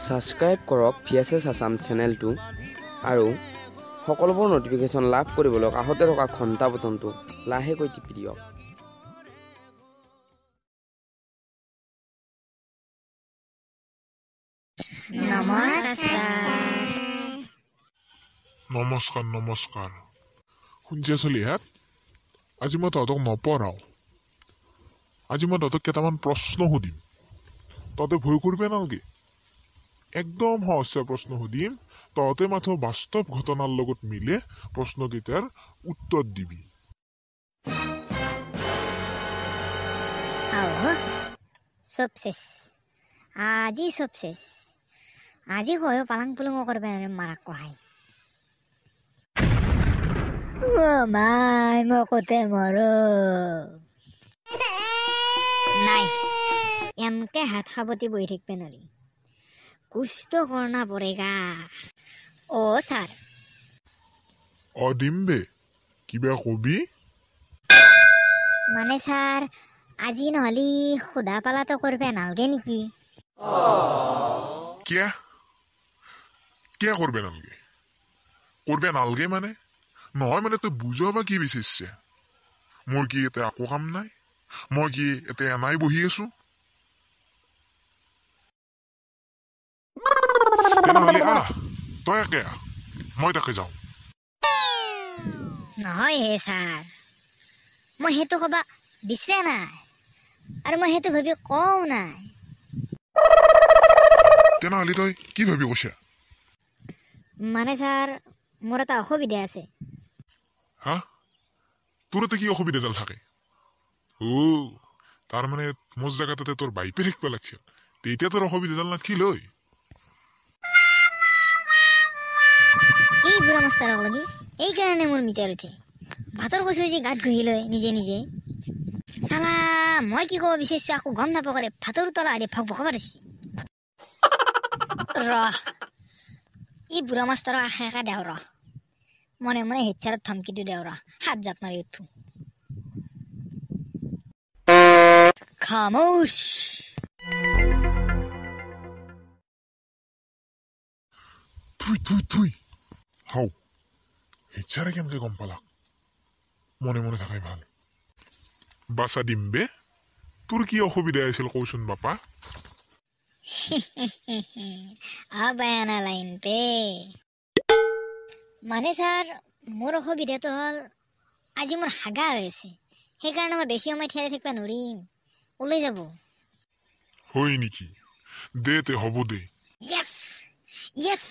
Subscribe কৰক VSS Assam চেনেলটো আৰু সকলোবোৰ ন'টিফিকেশ্যন লাভ কৰিবলৈ কাষতে থকা ঘণ্টা বটনটো লাহেকৈ টিপি দিয়ক। নমস্কাৰ নমস্কাৰ। শুনছে চলিহাত, আজি মই তহঁতক নপঢ়াওঁ। আজি মই তহঁতক কেইটামান প্ৰশ্ন সুধিম, তহঁতে ভয় কৰিবি নালাগে। একদম সহজ প্ৰশ্ন সুধিম, তহঁতে মাথো বাস্তৱ ঘটনাৰ লগত মিলে প্ৰশ্নকেইটাৰ উত্তৰ দিবি। চব শেষ আজি, চব শেষ আজি। কয়ো পালাং পুলুঙো কৰবে মাৰাক কহাই। মাই মই কতে মৰ নাই, এনকে হাত সাৱটি বহি থাকিবে নোৱাৰি। কুছ তো কৰনা পৰেগা। অ ছাৰ। অ দিম বে, কিবা কবি? মানে ছাৰ, আজি নহ'লে সোধা পালাটো কৰবে নালগে নেকি? কিয়া কিয়া কৰবে নালগে? কৰবে নালগে মানে নহয়, মানে তই বুজাবা কি বিচাৰিছে? মোৰ কি এতিয়া একো কাম নাই? মই কি এতিয়া এনাই বহি আছো? তেনেহ'লে আহ, তই একে আহ, মই তাকে যাওঁ। নহয় হে ছাৰ, মই সেইটো ক'বা বিচৰা নাই আৰু মই সেইটো ভাবি কওঁ নাই। তেনেহ'লে তই কি ভাবি কৈছা? মানে ছাৰ, মোৰ এটা অসুবিধা আছে। হা, তোৰ এটা কি অসুবিধাডাল থাকে? অ, তাৰমানে মোৰ জেগাটোতে তোৰ বাইপে থাকিব লাগিছিল, তেতিয়া তোৰ অসুবিধাডাল নাথাকিল হয়। এই বুঢ়া মাষ্টাৰক লাগি এইকাৰণে মোৰ মিটাৰ উঠে। ভাতৰ কচু যে গাত ঘঁহি লয় নিজে নিজে। চালা মই কি ক'ব বিচাৰিছো আকৌ গম নাপাওঁ, ভাতৰ তলা আদি ভক ভকাব ধৰিছে। ৰহ, এই বুঢ়া মাষ্টাৰক আশে আশা দেও ৰহ, মনে মনে হেড ছাৰত ধমকিটো দেও ৰহ, হাত জাপ মাৰি উঠো। খামোচ। থুই থুই থুই, হাও হেড ছাৰে কেনেকে গম পালাক? মনে মনে থাকাই ভাল। বাচা দিম বে, তোৰ কি অসুবিধা আছিল কচোন বাপা? अब आना লাইন পে। মানে ছাৰ, মোৰ অসুবিধাটো হ'ল আজি মোৰ হাগা হৈ আছে, সেইকাৰণে মই বেছি সময় থিয়াই থাকিব নোৱাৰিম, ওলাই যাব। হয় নেকি? দে তে, হ'ব দে। য়েছ য়েছ,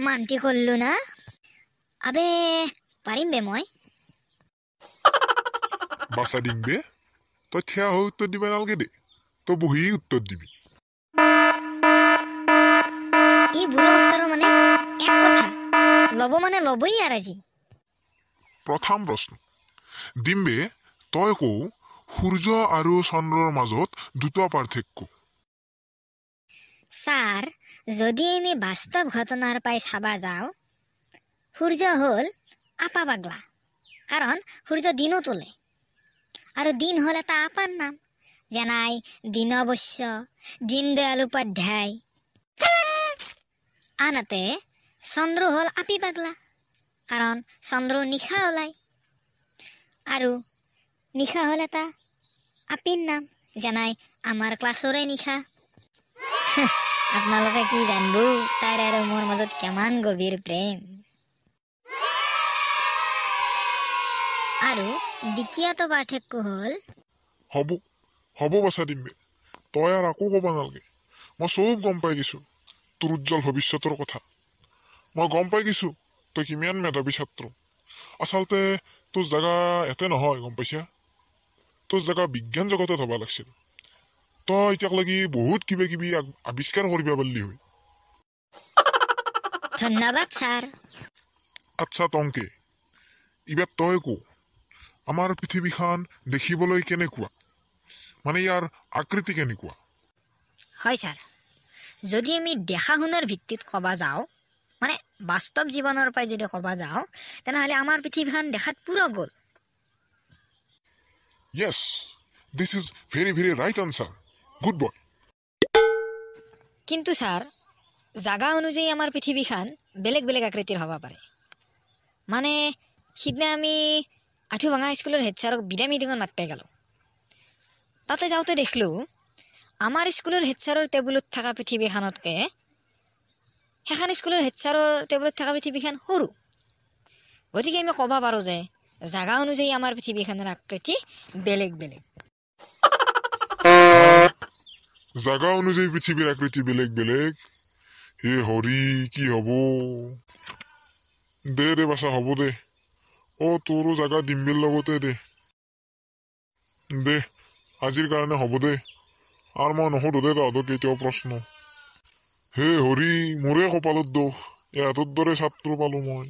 মান্তি কৰিলো না। আবে পাৰিম বে মই। বাচা দিম বে, তই থিয়া হৈ উত্তৰ দিব নালাগে দে, তই বহি উত্তৰ দিবি। এই বুঢ়া মাষ্টাৰৰ মানে এক কথা ল'ব মানে ল'বই আৰু আজি। প্ৰথম প্ৰশ্ন দিম বে, তই কও সূৰ্য আৰু চন্দ্ৰৰ মাজত দুটা পাৰ্থক্য। ছাৰ, যদি আমি বাস্তৱ ঘটনাৰ পাই চাবা যাওঁ, সূৰ্য হ'ল আপা পাগলা, কাৰণ সূৰ্য দিনো তোলে আৰু দিন হ'ল এটা আপাৰ নাম, যেনাই দীনবশ্য, দীনদয়াল উপাধ্যায়। আনহাতে চন্দ্ৰ হ'ল আপি পাগলা, কাৰণ চন্দ্ৰ নিশা ওলায় আৰু নিশা হ'ল এটা আপিৰ নাম, যেনাই আমাৰ ক্লাছৰে নিশা। আপোনালোকে কি জানবো তাইৰ আৰু মোৰ মাজত কিমান গভীৰ প্ৰেম। আৰু দ্বিতীয়টো পাৰ্থক্য হ'ল, হ'ব হ'ব বাচা দিম বে, তই আৰু আকৌ ক'ব নালাগে, মই চব গম পাই গৈছো তোৰ উজ্জ্বল ভৱিষ্যতৰ কথা। মই গম পাই গৈছো তই কিমান মেধাৱী ছাত্ৰ। আচলতে তোৰ জেগা ইয়াতে নহয়, গম পাইছা? তোৰ জেগা বিজ্ঞান জগতত হ'ব লাগিছিল। তই এতিয়ালৈকে বহুত কিবা কিবি আৱিষ্কাৰ কৰিব পাৰিলি হয়। ধন্যবাদ ছাৰ। আচ্ছা টংকে, এইবাৰ তই কো, আমাৰ পৃথিৱীখন দেখিবলৈ কেনেকুৱা, মানে ইয়াৰ আকৃতি কেনেকুৱা? হয় ছাৰ, যদি আমি দেখা শুনাৰ ভিত্তিত ক'বা যাওঁ, মানে বাস্তৱ জীৱনৰ পৰাই যদি ক'বা যাওঁ, তেনেহ'লে আমাৰ পৃথিৱীখন দেখাত পুৰা গ'ল। Yes, this is very very right answer, good boy. কিন্তু ছাৰ, জাগা অনুযায়ী আমাৰ পৃথিৱীখন বেলেগ বেলেগ আকৃতিৰ হ'ব পাৰে। মানে সিদিনা আমি আঁঠুভাঙা স্কুলৰ হেড ছাৰক বিদায় মিটিঙত মাত পাই গ'লোঁ। তাতে যাওঁতে দেখিলোঁ আমাৰ স্কুলৰ হেড ছাৰৰ টেবুলত থকা পৃথিৱীখনতকৈ সেইখন স্কুলৰ হেড ছাৰৰ টেবুলত থকা পৃথিৱীখন সৰু। গতিকে আমি ক'ব পাৰোঁ যে জাগা অনুযায়ী আমাৰ পৃথিৱীখনৰ আকৃতি বেলেগ বেলেগ। জাগা অনুযায়ী পৃথিৱীৰ আকৃতি বেলেগ বেলেগ? হে হৰি, কি হ'ব? দে দে বাচা, হ'ব দে। অ' তোৰো জাগা ডিম্বিৰ লগতে দে। দে, আজিৰ কাৰণে হ'ব দে, আৰু মই নুসুধো দে তহঁতক কেতিয়াও প্ৰশ্ন। হে হৰি, মোৰে কপালত দোষ, ইহঁতৰ দৰে ছাত্ৰ পালো মই।